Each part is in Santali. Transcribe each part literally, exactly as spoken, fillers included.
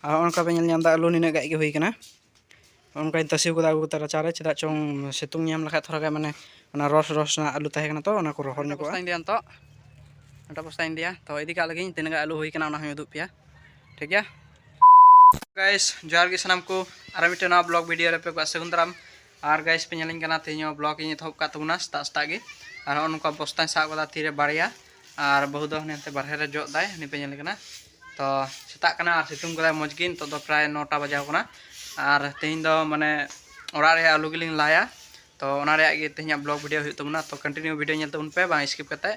ᱟᱨ ᱱᱚᱜᱼᱚ ᱱᱚᱝᱠᱟ ᱯᱮ ᱧᱮᱞ ᱧᱟᱢ ᱮᱫᱟ, ᱟᱹᱞᱩ ᱱᱤᱱᱟᱹᱜ ᱜᱟᱡ ᱜᱮ ᱦᱩᱭ ᱠᱟᱱᱟ᱾ ᱱᱚᱜᱼᱚ ᱱᱚᱝᱠᱟᱧ ᱛᱟᱥᱮ ᱠᱟᱫᱟ ᱟᱹᱜᱩ ᱠᱟᱛᱮ ᱨᱟᱪᱟᱨᱮ, ᱪᱮᱫᱟᱜ ᱪᱚᱝ ᱥᱤᱛᱩᱝ ᱧᱟᱢ ᱞᱮᱠᱷᱟᱡ ᱛᱷᱚᱲᱟ ᱜᱟᱱ ᱢᱟᱱᱮ ᱚᱱᱟ ᱨᱚᱥ ᱨᱚᱥ ᱨᱮᱱᱟᱜ ᱟᱹᱞᱩ ᱛᱟᱦᱮᱸ ᱠᱟᱱᱟ, ᱛᱚ ᱚᱱᱟ ᱠᱚ ᱨᱚᱦᱚᱲ ᱧᱚᱜᱚᱜᱼᱟ᱾ ᱵᱚᱥᱛᱟᱧ ᱤᱫᱤᱭᱟ ᱱᱤᱛᱚᱜ, ᱢᱤᱫᱴᱟᱝ ᱵᱚᱥᱛᱟᱧ ᱤᱫᱤᱭᱟ, ᱛᱚ ᱤᱫᱤ ᱠᱟᱜ ᱞᱟᱹᱜᱤᱧ ᱛᱤᱱᱟᱹᱜ ᱜᱟᱱ ᱟᱹᱞᱩ ᱦᱩᱭ ᱠᱟᱱᱟ ᱚᱱᱟ ᱦᱚᱸᱧ ᱩᱫᱩᱜ ᱯᱮᱭᱟ, ᱴᱷᱤᱠ ᱜᱮᱭᱟ᱾ ᱜᱟᱭᱥ, ᱡᱚᱦᱟᱨ ᱜᱮ ᱥᱟᱱᱟᱢ ᱠᱚ, ᱟᱨ ᱢᱤᱫᱴᱮᱱ ᱱᱚᱣᱟ ᱵᱞᱚᱜ ᱵᱷᱤᱰᱤᱭᱳ ᱨᱮ ᱟᱯᱮ ᱠᱚᱣᱟᱜ ᱥᱟᱹᱜᱩᱱ ᱫᱟᱨᱟᱢ᱾ ᱟᱨ ᱜᱟᱭᱥ ᱯᱮ ᱧᱮᱞᱤᱧ ᱠᱟᱱᱟ, ᱛᱮᱦᱮᱧ ᱦᱚᱸ ᱵᱞᱚᱜ ᱤᱧ ᱮᱛᱚᱦᱚᱵ ᱠᱟᱜ ᱛᱟᱵᱚᱱᱟ ᱥᱮᱛᱟᱜ ᱥᱮᱛᱟᱜ ᱜᱮ᱾ ᱟᱨ ᱱᱚᱜᱼᱚ ᱱᱚᱝᱠᱟ ᱵᱚᱥᱛᱟᱧ ᱥᱟᱵ ᱠᱟᱫᱟ ᱛᱤᱨᱮ ᱵᱟᱨᱭᱟ, ᱟᱨ ᱵᱟᱹᱦᱩ ᱫᱚ ᱦᱟᱱᱮ ᱦᱟᱱᱛᱮ ᱵᱟᱨᱦᱮ ᱨᱮ ᱡᱚᱜ ᱫᱟᱭ, ᱦᱟᱱᱮ ᱯᱮ ᱧᱮᱞᱮ ᱠᱟᱱᱟ᱾ ᱛᱚ ᱥᱮᱛᱟᱜ ᱠᱟᱱᱟ ᱟᱨ ᱥᱤᱛᱩᱝ ᱠᱟᱫᱟᱭ ᱢᱚᱡᱽ ᱜᱮ, ᱱᱤᱛᱚᱜ ᱫᱚ ᱯᱨᱟᱭ ᱱᱚᱴᱟ ᱵᱟᱡᱟᱣ ᱠᱟᱱᱟ᱾ ᱟᱨ ᱛᱮᱦᱮᱧ ᱫᱚ ᱢᱟᱱᱮ ᱚᱲᱟᱜ ᱨᱮ ᱟᱹᱞᱩ ᱜᱮᱞᱤᱧ ᱞᱟᱭᱟ, ᱛᱚ ᱚᱱᱟ ᱨᱮᱭᱟᱜ ᱜᱮ ᱛᱮᱦᱮᱧᱟᱜ ᱵᱞᱚᱜ ᱵᱷᱤᱰᱤᱭᱳ ᱦᱩᱭᱩᱜ ᱛᱟᱵᱚᱱᱟ᱾ ᱛᱚ ᱠᱚᱱᱴᱤᱱᱤᱭᱩ ᱵᱷᱤᱰᱤᱭᱳ ᱧᱮᱞ ᱛᱟᱵᱚᱱ ᱯᱮ, ᱵᱟᱝ ᱥᱠᱤᱯ ᱠᱟᱛᱮ᱾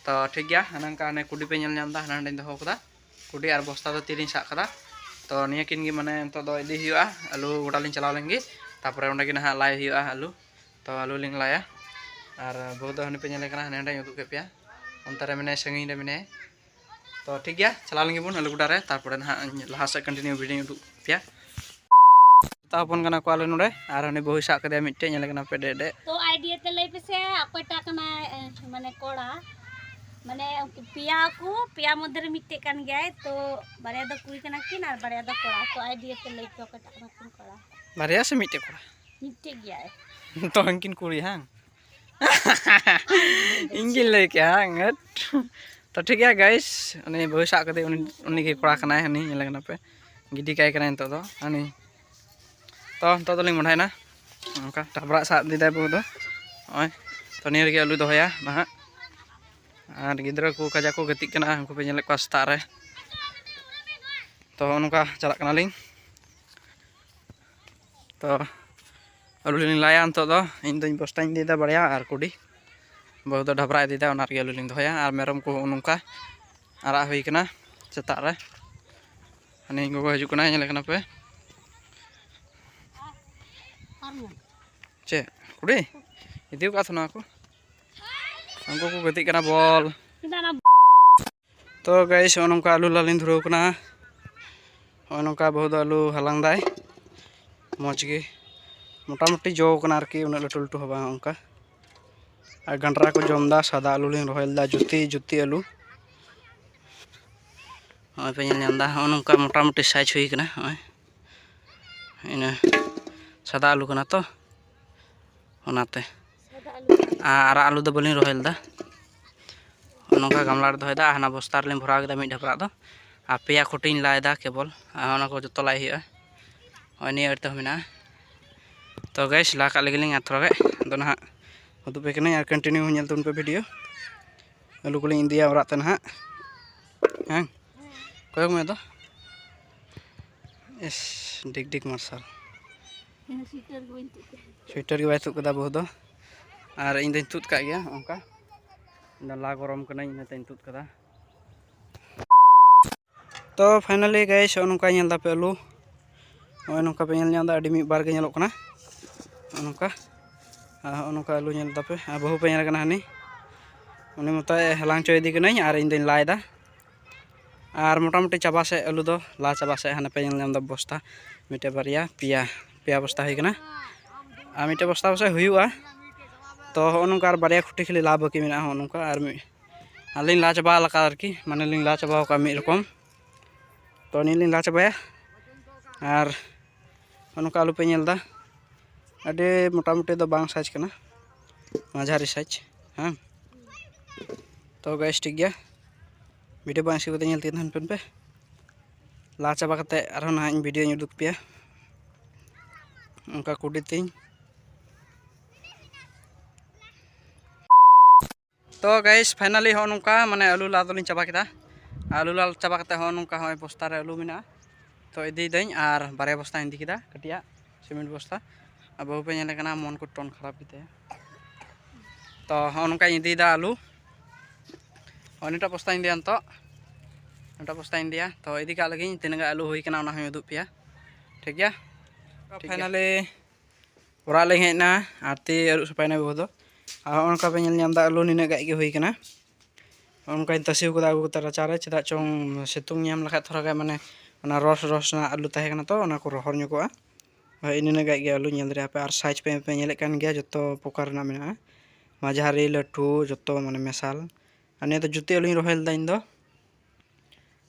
ᱛᱚ ᱴᱷᱤᱠ ᱜᱮᱭᱟ, ᱦᱟᱱᱟ ᱱᱚᱝᱠᱟ ᱦᱟᱱᱮ ᱠᱩᱰᱤ ᱯᱮ ᱧᱮᱞ ᱧᱟᱢ ᱮᱫᱟ, ᱦᱟᱱᱟ ᱦᱟᱸᱰᱮᱧ ᱫᱚᱦᱚ ᱠᱟᱫᱟ ᱠᱩᱰᱤ, ᱟᱨ ᱵᱚᱥᱛᱟ ᱫᱚ ᱛᱤᱨᱤᱧ ᱥᱟᱵ ᱠᱟᱫᱟ᱾ ᱛᱚ ᱱᱤᱭᱟᱹ ᱠᱤᱱ ᱜᱮ ᱢᱟᱱᱮ ᱱᱤᱛᱚᱜ ᱫᱚ ᱤᱫᱤ ᱦᱩᱭᱩᱜᱼᱟ, ᱟᱹᱞᱩ ᱜᱚᱰᱟ ᱞᱤᱧ ᱪᱟᱞᱟᱣ ᱞᱮᱱ ᱜᱮ, ᱛᱟᱨᱯᱚᱨᱮ ᱚᱸᱰᱮ ᱜᱮ ᱱᱟᱦᱟᱜ ᱞᱟᱭ ᱦᱩᱭᱩᱜᱼᱟ ᱟᱹᱞᱩ᱾ ᱛᱚ ᱟᱹᱞᱩ ᱞᱤᱧ ᱞᱟᱭᱟ, ᱟᱨ ᱵᱟᱹᱦᱩ ᱫᱚ ᱦᱟᱹᱱᱤ ᱯᱮ ᱧᱮᱞᱮ ᱠᱟᱱᱟ, ᱦᱟᱱᱮ ᱦᱟᱸᱰᱮᱧ ᱩᱫᱩᱜ ᱠᱮᱫ ᱯᱮᱭᱟ, ᱚᱱᱛᱮ ᱨᱮ ᱢᱮᱱᱟᱭᱟ, ᱥᱟᱺᱜᱤᱧ ᱨᱮ ᱢᱮᱱᱟᱭᱟ᱾ ᱛᱚ ᱴᱷᱤᱠ ᱜᱮᱭᱟ, ᱪᱟᱞᱟᱣ ᱞᱮᱱ ᱜᱮᱵᱚᱱ ᱟᱹᱞᱩ ᱜᱚᱰᱟ ᱨᱮ, ᱛᱟᱨᱯᱚᱨᱮ ᱱᱟᱦᱟᱜ ᱞᱟᱦᱟ ᱥᱮᱫ ᱠᱚᱱᱴᱤᱱᱤᱭᱩ ᱵᱷᱤᱰᱤᱭᱳᱧ ᱩᱫᱩᱜ ᱯᱮᱭᱟ᱾ ᱛᱟ ᱦᱚᱯᱚᱱ ᱠᱟᱱᱟ ᱠᱚ ᱟᱞᱮ ᱱᱚᱰᱮ, ᱟᱨ ᱦᱟᱹᱱᱤ ᱵᱟᱹᱦᱩᱭ ᱥᱟᱵ ᱠᱟᱫᱮᱭᱟ ᱢᱤᱫᱴᱮᱡ, ᱧᱮᱞᱮ ᱠᱟᱱᱟ ᱯᱮ ᱰᱮ ᱰᱮ᱾ ᱛᱚ ᱟᱭᱰᱤᱭᱟ ᱛᱮ ᱞᱟᱹᱭ ᱯᱮᱥᱮ, ᱚᱠᱚᱭᱴᱟᱜ ᱠᱟᱱᱟᱭ, ᱮ, ᱢᱟᱱᱮ ᱠᱚᱲᱟ? ᱢᱟᱱᱮ ᱩᱱᱠᱩ ᱯᱮᱭᱟ ᱠᱚ, ᱯᱮᱭᱟ ᱢᱚᱫᱽᱫᱷᱮ ᱨᱮ ᱢᱤᱫᱴᱮᱡ ᱠᱟᱱ ᱜᱮᱭᱟᱭ᱾ ᱛᱚ ᱵᱟᱨᱭᱟ ᱫᱚ ᱠᱩᱲᱤ ᱠᱟᱱᱟ ᱠᱤᱱ ᱟᱨ ᱵᱟᱨᱭᱟ ᱫᱚ ᱠᱚᱲᱟ᱾ ᱛᱚ ᱟᱭᱰᱤᱭᱟ ᱛᱮ ᱞᱟᱹᱭ ᱯᱮ, ᱚᱠᱚᱭᱴᱟᱜ ᱠᱟᱱᱟ ᱠᱤᱱ ᱠᱚᱲᱟ? ᱵᱟᱨᱭᱟ ᱥᱮ ᱢᱤᱫᱴᱮᱡ ᱠᱚᱲᱟ? ᱢᱤᱫᱴᱮᱡ ᱜᱮᱭᱟᱭ᱾ ᱛᱚ ᱩᱱᱠᱤᱱ ᱠᱩᱲᱤ ᱦᱟᱝ? ᱤᱧ ᱜᱤᱧ ᱞᱟᱹᱭ ᱠᱮᱜᱼᱟ ᱦᱟᱝ? ᱛᱚ ᱴᱷᱤᱠ ᱜᱮᱭᱟ ᱜᱟᱭᱥ, ᱩᱱᱤ ᱵᱟᱹᱦᱩ ᱥᱟᱵ ᱠᱟᱛᱮ ᱩᱱᱤ, ᱩᱱᱤ ᱜᱮ ᱠᱚᱲᱟ ᱠᱟᱱᱟᱭ, ᱦᱟᱹᱱᱤ ᱧᱮᱞᱮ ᱠᱟᱱᱟ ᱯᱮ, ᱜᱤᱰᱤ ᱠᱟᱭ ᱠᱟᱱᱟᱭ ᱱᱤᱛᱚᱜ ᱫᱚ ᱦᱟᱹᱱᱤ᱾ ᱛᱚ ᱱᱤᱛᱚᱜ ᱫᱚᱞᱤᱧ ᱢᱚᱦᱰᱟᱭᱮᱱᱟ, ᱚᱱᱠᱟ ᱰᱟᱵᱽᱨᱟᱜ ᱥᱟᱵ ᱤᱫᱤᱭᱮᱫᱟᱭ ᱵᱟᱹᱦᱩ ᱫᱚ᱾ ᱱᱚᱜᱼᱚᱭ ᱛᱚ ᱱᱤᱭᱟᱹ ᱨᱮᱜᱮ ᱟᱹᱞᱩ ᱫᱚᱦᱚᱭᱟ ᱱᱟᱦᱟᱜ᱾ ᱟᱨ ᱜᱤᱫᱽᱨᱟᱹ ᱠᱚ ᱠᱟᱡᱟᱠ ᱠᱚ ᱜᱟᱛᱮᱜ ᱠᱟᱱᱟ, ᱩᱱᱠᱩ ᱯᱮ ᱧᱮᱞᱮᱫ ᱠᱚᱣᱟ ᱥᱮᱛᱟᱜ ᱨᱮ᱾ ᱛᱚ ᱱᱚᱜᱼᱚ ᱱᱚᱝᱠᱟ ᱪᱟᱞᱟᱜ ᱠᱟᱱᱟᱞᱤᱧ᱾ ᱛᱚ ᱟᱹᱞᱩ ᱞᱤᱧ ᱞᱟᱭᱟ ᱱᱤᱛᱚᱜ ᱫᱚ, ᱤᱧ ᱫᱚᱧ ᱵᱚᱥᱛᱟᱧ ᱤᱫᱤᱭᱮᱫᱟ ᱵᱟᱨᱭᱟ ᱟᱨ ᱠᱩᱰᱤ, ᱵᱟᱹᱦᱩ ᱫᱚ ᱰᱷᱟᱵᱽᱨᱟ ᱤᱫᱤᱭᱮᱫᱟ, ᱚᱱᱟ ᱨᱮᱜᱮ ᱟᱹᱞᱩ ᱞᱤᱧ ᱫᱚᱦᱚᱭᱟ᱾ ᱟᱨ ᱢᱮᱨᱚᱢ ᱠᱚ ᱱᱚᱜᱼᱚ ᱱᱚᱝᱠᱟ ᱟᱨᱟᱜ ᱦᱩᱭ ᱠᱟᱱᱟ ᱥᱮᱛᱟᱜ ᱨᱮ᱾ ᱦᱟᱹᱱᱤ ᱜᱚᱜᱚ ᱦᱤᱡᱩᱜ ᱠᱟᱱᱟᱭ, ᱧᱮᱞᱮ ᱠᱟᱱᱟ ᱯᱮ᱾ ᱪᱮᱫ ᱠᱩᱰᱤ? ᱤᱫᱤ ᱠᱟᱜ ᱛᱟᱦᱮᱱᱟ ᱠᱚ, ᱩᱱᱠᱩ ᱠᱚ ᱜᱟᱛᱮᱜ ᱠᱟᱱᱟ ᱵᱚᱞ᱾ ᱛᱚ ᱜᱟᱭᱥ, ᱱᱚᱜᱼᱚ ᱱᱚᱝᱠᱟ ᱟᱹᱞᱩ ᱞᱟᱞᱤᱧ ᱫᱷᱩᱨᱟᱹᱣ ᱠᱟᱱᱟ᱾ ᱱᱚᱜᱼᱚ ᱱᱚᱝᱠᱟ ᱵᱟᱹᱦᱩ ᱫᱚ ᱟᱹᱞᱩ ᱦᱟᱞᱟᱝ ᱫᱟᱭ, ᱢᱚᱡᱽ ᱜᱮ ᱢᱚᱴᱟᱢᱩᱴᱤ ᱡᱚ ᱠᱟᱱᱟ ᱟᱨᱠᱤ, ᱩᱱᱟᱹᱜ ᱞᱟᱹᱴᱩ ᱞᱟᱹᱴᱩ ᱦᱚᱸ ᱵᱟᱝ ᱚᱱᱠᱟ᱾ ᱟᱨ ᱜᱟᱸᱰᱨᱟ ᱠᱚ ᱡᱚᱢ ᱫᱟ, ᱥᱟᱫᱟ ᱟᱹᱞᱩ ᱞᱤᱧ ᱨᱚᱦᱚᱭ ᱞᱮᱫᱟ, ᱡᱩᱛᱤ ᱡᱩᱛᱤ ᱟᱹᱞᱩ᱾ ᱱᱚᱜᱼᱚᱭ ᱯᱮ ᱧᱮᱞ ᱧᱟᱢ ᱮᱫᱟ, ᱱᱚᱜᱼᱚ ᱱᱚᱝᱠᱟ ᱢᱚᱴᱟᱢᱩᱴᱤ ᱥᱟᱭᱤᱡᱽ ᱦᱩᱭ ᱠᱟᱱᱟ᱾ ᱱᱚᱜᱼᱚᱭ ᱤᱱᱟᱹ ᱥᱟᱫᱟ ᱟᱹᱞᱩ ᱠᱟᱱᱟ ᱛᱚ, ᱚᱱᱟᱛᱮ᱾ ᱟᱨ ᱟᱨᱟᱜ ᱟᱹᱞᱩ ᱫᱚ ᱵᱟᱹᱞᱤᱧ ᱨᱚᱦᱚᱭ ᱞᱮᱫᱟ᱾ ᱱᱚᱜᱼᱚ ᱱᱚᱝᱠᱟ ᱜᱟᱢᱞᱟ ᱨᱮ ᱫᱚᱦᱚᱭᱮᱫᱟ, ᱟᱨ ᱦᱟᱱᱟ ᱵᱚᱥᱛᱟ ᱨᱮᱞᱤᱧ ᱵᱷᱚᱨᱟᱣ ᱠᱮᱫᱟ ᱢᱤᱫ ᱰᱷᱟᱯᱨᱟᱜ ᱫᱚ, ᱟᱨ ᱯᱮᱭᱟ ᱠᱷᱩᱴᱤᱧ ᱞᱟᱭ ᱮᱫᱟ ᱠᱮᱵᱚᱞ, ᱟᱨ ᱚᱱᱟ ᱠᱚ ᱡᱚᱛᱚ ᱞᱟᱭ ᱦᱩᱭᱩᱜᱼᱟ᱾ ᱱᱚᱜᱼᱚᱭ ᱱᱤᱭᱟᱹ ᱟᱹᱰᱤ ᱛᱮᱦᱚᱸ ᱢᱮᱱᱟᱜᱼᱟ᱾ ᱛᱚ ᱜᱟᱭᱥ, ᱞᱟ ᱠᱟᱜ ᱞᱟᱹᱜᱤᱫ ᱞᱤᱧ ᱟᱨ ᱛᱷᱚᱲᱟ ᱜᱟᱱ ᱟᱫᱚ ᱱᱟᱦᱟᱜ ᱩᱫᱩᱜ ᱯᱮ ᱠᱟᱹᱱᱟᱹᱧ, ᱟᱨ ᱠᱚᱱᱴᱤᱱᱤᱭᱩ ᱧᱮᱞ ᱛᱟᱵᱚᱱ ᱯᱮ ᱵᱷᱤᱰᱤᱭᱳ᱾ ᱟᱹᱞᱩ ᱠᱚᱞᱤᱧ ᱤᱫᱤᱭᱟ ᱚᱲᱟᱜ ᱛᱮ ᱱᱟᱦᱟᱜ᱾ ᱦᱮᱸ, ᱠᱚᱭᱚᱜ ᱢᱮ ᱟᱫᱚ᱾ ᱮᱥ, ᱰᱤᱜᱽ ᱰᱤᱜᱽ ᱢᱟᱨᱥᱟᱞ᱾ ᱤᱧ ᱫᱚ ᱥᱩᱭᱮᱴᱟᱨ ᱜᱮ ᱵᱟᱹᱧ ᱛᱩᱫ ᱠᱟᱜᱼᱟ᱾ ᱥᱩᱭᱮᱴᱟᱨ ᱜᱮ ᱵᱟᱭ ᱛᱩᱫ ᱠᱟᱫᱟ ᱵᱟᱹᱦᱩ ᱫᱚ, ᱟᱨ ᱤᱧ ᱫᱚᱧ ᱛᱩᱫ ᱠᱟᱜ ᱜᱮᱭᱟ ᱚᱱᱠᱟ᱾ ᱤᱧ ᱫᱚ ᱞᱟ ᱜᱚᱨᱚᱢ ᱠᱟᱹᱱᱟᱹᱧ, ᱤᱱᱟᱹᱛᱮᱧ ᱛᱩᱫ ᱠᱟᱫᱟ᱾ ᱛᱚ finally guys, ᱱᱚᱜᱼᱚ ᱱᱚᱝᱠᱟ ᱧᱮᱞ ᱫᱟᱯᱮ ᱟᱹᱞᱩ, ᱱᱚᱜᱼᱚᱭ ᱱᱚᱝᱠᱟ ᱯᱮ ᱧᱮᱞ ᱧᱟᱢ ᱮᱫᱟ, ᱟᱹᱰᱤ ᱢᱤᱫ ᱵᱟᱨ ᱜᱮ ᱧᱮᱞᱚᱜ ᱠᱟᱱᱟ᱾ ᱱᱚᱜᱼᱚ ᱱᱚᱝᱠᱟ, ᱟᱨ ᱱᱚᱜᱼᱚ ᱱᱚᱝᱠᱟ ᱟᱹᱞᱩ ᱧᱮᱞ ᱫᱟᱯᱮ, ᱟᱨ ᱵᱟᱹᱦᱩ ᱯᱮ ᱧᱮᱞ ᱠᱟᱱᱟ ᱦᱟᱹᱱᱤ, ᱩᱱᱤ ᱢᱚᱛᱚᱭ ᱦᱟᱞᱟᱝ ᱪᱚᱭ ᱤᱫᱤ ᱠᱟᱹᱱᱟᱹᱧ ᱟᱨ ᱤᱧ ᱫᱚᱧ ᱞᱟᱭ ᱮᱫᱟ᱾ ᱟᱨ ᱢᱚᱴᱟᱢᱩᱴᱤ ᱪᱟᱵᱟ ᱥᱮᱫ ᱟᱹᱞᱩ ᱫᱚ ᱞᱟ ᱪᱟᱵᱟ ᱥᱮᱫ, ᱦᱟᱱᱮ ᱯᱮ ᱧᱮᱞ ᱧᱟᱢ ᱮᱫᱟ ᱵᱚᱥᱛᱟ, ᱢᱤᱫᱴᱮᱡ ᱵᱟᱨᱭᱟ ᱯᱮᱭᱟ, ᱯᱮᱭᱟ ᱵᱚᱥᱛᱟ ᱦᱩᱭ ᱠᱟᱱᱟ᱾ ᱟᱨ ᱢᱤᱫᱴᱮᱡ ᱵᱚᱥᱛᱟ ᱯᱟᱥᱮᱡ ᱦᱩᱭᱩᱜᱼᱟ᱾ ᱛᱚ ᱦᱚᱸᱜᱼᱚ ᱱᱚᱝᱠᱟ ᱟᱨ ᱵᱟᱨᱭᱟ ᱠᱷᱩᱴᱤ ᱠᱷᱟᱹᱞᱤ ᱞᱟ ᱵᱟᱹᱠᱤ ᱢᱮᱱᱟᱜᱼᱟ, ᱦᱚᱸᱜᱼᱚ ᱱᱚᱝᱠᱟ᱾ ᱟᱨ ᱢᱤᱫ, ᱟᱨ ᱞᱤᱧ ᱞᱟ ᱪᱟᱵᱟ ᱟᱠᱟᱫᱟ ᱟᱨᱠᱤ, ᱢᱟᱱᱮ ᱞᱤᱧ ᱞᱟ ᱪᱟᱵᱟ ᱟᱠᱟᱫ ᱢᱤᱫ ᱨᱚᱠᱚᱢ᱾ ᱛᱚ ᱱᱤᱭᱟᱹ ᱞᱤᱧ ᱞᱟ ᱪᱟᱵᱟᱭᱟ᱾ ᱟᱨ ᱦᱚᱸᱜᱼᱚ ᱱᱚᱝᱠᱟ ᱟᱹᱞᱩ ᱯᱮ ᱧᱮᱞ ᱮᱫᱟ, ᱟᱹᱰᱤ ᱢᱚᱴᱟᱢᱩᱴᱤ ᱫᱚ ᱵᱟᱝ ᱥᱟᱭᱤᱡᱽ ᱠᱟᱱᱟ, ᱢᱟᱡᱷᱟᱨᱤ ᱥᱟᱭᱤᱡᱽ᱾ ᱦᱮᱸ, ᱛᱚ ᱜᱟᱭᱥ, ᱴᱷᱤᱠ ᱜᱮᱭᱟ, ᱵᱷᱤᱰᱤᱭᱳ ᱵᱟᱝ skip ᱠᱟᱛᱮ ᱧᱮᱞ ᱛᱮᱜᱮ ᱛᱟᱦᱮᱱ ᱯᱮ᱾ ᱞᱟ ᱪᱟᱵᱟ ᱠᱟᱛᱮ ᱟᱨᱦᱚᱸ ᱱᱟᱦᱟᱜ ᱤᱧ ᱵᱷᱤᱰᱤᱭᱳᱧ ᱩᱰᱩᱠ ᱯᱮᱭᱟ, ᱚᱱᱠᱟ ᱠᱩᱰᱤ ᱛᱤᱧ᱾ ᱛᱚ ᱜᱟᱭᱥ, finally ᱦᱚᱸᱜᱼᱚ ᱱᱚᱝᱠᱟ ᱢᱟᱱᱮ ᱟᱹᱞᱩ ᱞᱟ ᱫᱚᱞᱤᱧ ᱪᱟᱵᱟ ᱠᱮᱫᱟ᱾ ᱟᱹᱞᱩ ᱞᱟ ᱪᱟᱵᱟ ᱠᱟᱛᱮ ᱦᱚᱸᱜᱼᱚ ᱱᱚᱝᱠᱟ ᱦᱚᱸᱜᱼᱚᱭ ᱵᱚᱥᱛᱟ ᱨᱮ ᱟᱹᱞᱩ ᱢᱮᱱᱟᱜᱼᱟ᱾ ᱛᱚ ᱤᱫᱤᱭᱮᱫᱟᱹᱧ, ᱟᱨ ᱵᱟᱨᱭᱟ ᱵᱚᱥᱛᱟᱧ ᱤᱫᱤ ᱠᱮᱫᱟ, ᱠᱟᱹᱴᱤᱡᱟᱜ ᱥᱤᱢᱮᱱᱴ ᱵᱚᱥᱛᱟ᱾ ᱟᱨ ᱵᱟᱹᱦᱩ ᱯᱮ ᱧᱮᱞᱮ ᱠᱟᱱᱟ, ᱢᱚᱱ ᱠᱚ ᱴᱚᱱ ᱠᱷᱟᱨᱟᱯ ᱜᱮᱛᱟᱭᱟ᱾ ᱛᱚ ᱦᱚᱸᱜᱼᱚ ᱱᱚᱝᱠᱟᱧ ᱤᱫᱤᱭᱮᱫᱟ ᱟᱹᱞᱩ᱾ ᱦᱚᱸᱜᱼᱚ ᱱᱤᱭᱟᱹᱴᱟᱜ ᱵᱚᱥᱛᱟᱧ ᱤᱫᱤᱭᱟ ᱱᱤᱛᱚᱜ, ᱱᱤᱭᱟᱹᱴᱟᱜ ᱵᱚᱥᱛᱟᱧ ᱤᱫᱤᱭᱟ᱾ ᱛᱚ ᱤᱫᱤ ᱠᱟᱜ ᱞᱟᱹᱜᱤᱧ, ᱛᱤᱱᱟᱹᱜ ᱜᱟᱱ ᱟᱹᱞᱩ ᱦᱩᱭ ᱠᱟᱱᱟ ᱚᱱᱟ ᱦᱚᱸᱧ ᱩᱫᱩᱜ ᱯᱮᱭᱟ, ᱴᱷᱤᱠ ᱜᱮᱭᱟ? ᱴᱷᱤᱠ ᱜᱮᱭᱟ᱾ Finally ᱚᱲᱟᱜ ᱞᱤᱧ ᱦᱮᱡ ᱮᱱᱟ, ᱟᱨ ᱛᱤ ᱟᱹᱨᱩᱵ ᱥᱟᱯᱷᱟᱭᱮᱱᱟ ᱵᱟᱹᱦᱩ ᱫᱚ᱾ ᱟᱨ ᱦᱚᱸᱜᱼᱚ ᱱᱚᱝᱠᱟ ᱯᱮ ᱧᱮᱞ ᱧᱟᱢ ᱮᱫᱟ, ᱟᱹᱞᱩ ᱱᱤᱱᱟᱹᱜ ᱜᱟᱡ ᱜᱮ ᱦᱩᱭ ᱠᱟᱱᱟ᱾ ᱚᱱᱠᱟᱧ ᱛᱟᱥᱮ ᱠᱟᱫᱟ ᱟᱹᱜᱩ ᱠᱟᱛᱮ ᱨᱟᱪᱟᱨᱮ, ᱪᱮᱫᱟᱜ ᱪᱚᱝ ᱥᱤᱛᱩᱝ ᱧᱟᱢ ᱞᱮᱠᱷᱟᱡ ᱛᱷᱚᱲᱟ ᱜᱟᱱ ᱢᱟᱱᱮ ᱚᱱᱟ ᱨᱚᱥ ᱨᱚᱥ ᱨᱮᱱᱟᱜ ᱟᱹᱞᱩ ᱛᱟᱦᱮᱸ ᱠᱟᱱᱟ ᱛᱚ, ᱚᱱᱟ ᱠᱚ ᱨᱚᱦᱚᱲ ᱧᱚᱜᱚᱜᱼᱟ᱾ ᱦᱳᱭ, ᱤᱱᱟᱹᱜ ᱜᱟᱡ ᱜᱮ ᱟᱹᱞᱩ ᱧᱮᱞ ᱫᱟᱲᱮᱭᱟᱜᱼᱟ ᱯᱮ᱾ ᱟᱨ ᱥᱟᱭᱤᱡᱽ ᱯᱮ, ᱯᱮ ᱧᱮᱞᱮᱫ ᱠᱟᱱ ᱜᱮᱭᱟ, ᱡᱚᱛᱚ ᱯᱨᱚᱠᱟᱨ ᱨᱮᱱᱟᱜ ᱢᱮᱱᱟᱜᱼᱟ, ᱢᱟᱡᱷᱟᱨᱤ, ᱞᱟᱹᱴᱩ, ᱡᱚᱛᱚ ᱢᱟᱱᱮ ᱢᱮᱥᱟᱞ᱾ ᱟᱨ ᱱᱤᱭᱟᱹ ᱫᱚ ᱡᱩᱛᱤ ᱟᱹᱞᱩᱧ ᱨᱚᱦᱚᱭ ᱞᱮᱫᱟ ᱤᱧ ᱫᱚ᱾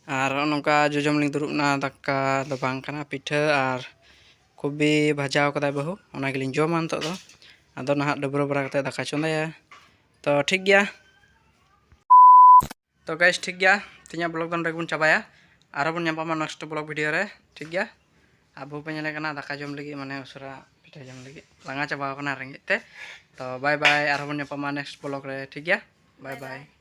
ᱟᱨ ᱱᱚᱜᱼᱚ ᱱᱚᱝᱠᱟ ᱡᱚᱡᱚᱢ ᱞᱤᱧ ᱫᱩᱲᱩᱵ ᱮᱱᱟ, ᱫᱟᱠᱟ ᱫᱚ ᱵᱟᱝ ᱠᱟᱱᱟ, ᱯᱤᱴᱷᱟᱹ ᱟᱨ ᱠᱚᱵᱤ ᱵᱷᱟᱡᱟᱣ ᱠᱟᱫᱟᱭ ᱵᱟᱹᱦᱩ, ᱚᱱᱟ ᱜᱮᱞᱤᱧ ᱡᱚᱢᱟ ᱱᱤᱛᱚᱜ ᱫᱚ᱾ ᱟᱫᱚ ᱱᱟᱦᱟᱜ ᱰᱟᱹᱵᱽᱨᱟᱹ ᱵᱟᱲᱟ ᱠᱟᱛᱮ ᱫᱟᱠᱟ ᱪᱚᱸᱫᱟᱭᱟ᱾ ᱛᱚ ᱴᱷᱤᱠ ᱜᱮᱭᱟ᱾ ᱛᱚ guys, ᱴᱷᱤᱠ ᱜᱮᱭᱟ, ᱛᱮᱦᱮᱧᱟᱜ vlog ᱫᱚ ᱱᱚᱸᱰᱮ ᱜᱮᱵᱚᱱ ᱪᱟᱵᱟᱭᱟ᱾ ᱟᱨᱦᱚᱸ ᱵᱚᱱ ᱧᱟᱯᱟᱢᱟ next vlog video ᱨᱮ, ᱴᱷᱤᱠ ᱜᱮᱭᱟ? ᱟᱵᱚ ᱯᱮ ᱧᱮᱞᱮ ᱠᱟᱱᱟ ᱫᱟᱠᱟ ᱡᱚᱢ ᱞᱟᱹᱜᱤᱫ, ᱢᱟᱱᱮ ᱩᱥᱟᱹᱨᱟ ᱯᱤᱴᱷᱟᱹ ᱡᱚᱢ ᱞᱟᱹᱜᱤᱫ ᱞᱟᱸᱜᱟ ᱪᱟᱵᱟᱣ ᱠᱟᱱᱟ ᱨᱮᱸᱜᱮᱡ ᱛᱮ᱾ ᱛᱚ bye bye, ᱟᱨᱦᱚᱸ ᱵᱚᱱ ᱧᱟᱯᱟᱢᱟ next vlog ᱨᱮ, ᱴᱷᱤᱠ ᱜᱮᱭᱟ? Bye bye.